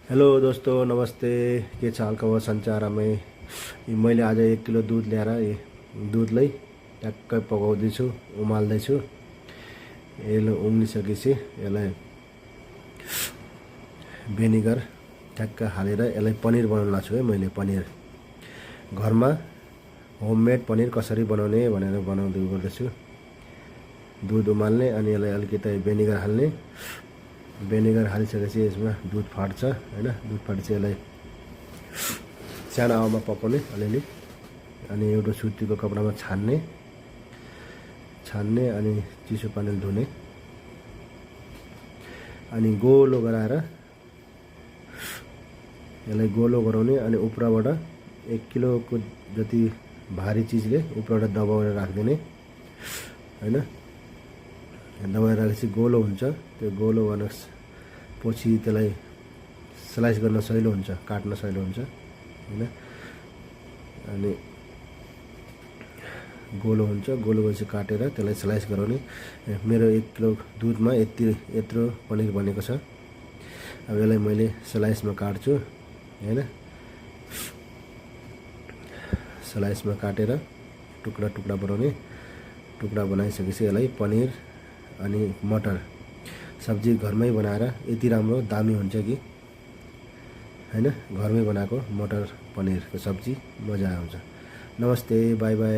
Hello दोस्तों, नमस्ते। के छ हालखबर सञ्चारमा। मैले आज 1 किलो दुध ल्याएर दुधलाई ट्याक्कै पकाउँदैछु, उमाल्दैछु। यसले उम्लिसकेपछि यसलाई भिनेगर ठ्याक्क हालेर यसलाई पनिर बनाउन लाग्छु है। मैले पनिर घरमा होममेड पनिर कसरी बनाउने भनेर बनाउँदै गर्दैछु। दुध उमाल्ने अनि यसलाई अलिकति भिनेगर हाल्ने। भिनेगर हालिसकेपछि यसमा दुध फाट्छ हैन। दुध फाटेपछि यसलाई सानो हावामा पकाउने अलिअलि, अनि एउटा सुतीको कपडामा छान्ने अनि चिसो पानीले धुने, अनि गोलो गराएर यसलाई गोलो गराउने। अनि उपरबाट 1 किलोको जति भारी चिजले उपरबाट दबाएर राख्दिने हैन। दबाएर राखेपछि गोलो हुन्छ। त्यो गोलो पछि त्यसलाई स्लाइस गर्न सजिलो हुन्छ, काट्न सजिलो हुन्छ हैन। अनि गोलो हुन्छ। गोलो भएपछि काटेर त्यसलाई स्लाइस गराउने। मेरो 1 किलो दुधमा यत्रो पनिर बनेको छ। अब यसलाई मैले स्लाइसमा काट्छु हैन। स्लाइसमा काटेर टुक्रा टुक्रा बनाउने। टुक्रा बनाइसकेपछि यसलाई पनिर अनि मटर सब्जी घरमै बनाएर यति राम्रो दामी हुन्छ कि हैन। घरमै बनाएको मटर पनिरको सब्जी मजा आउँछ। नमस्ते, बाई बाई।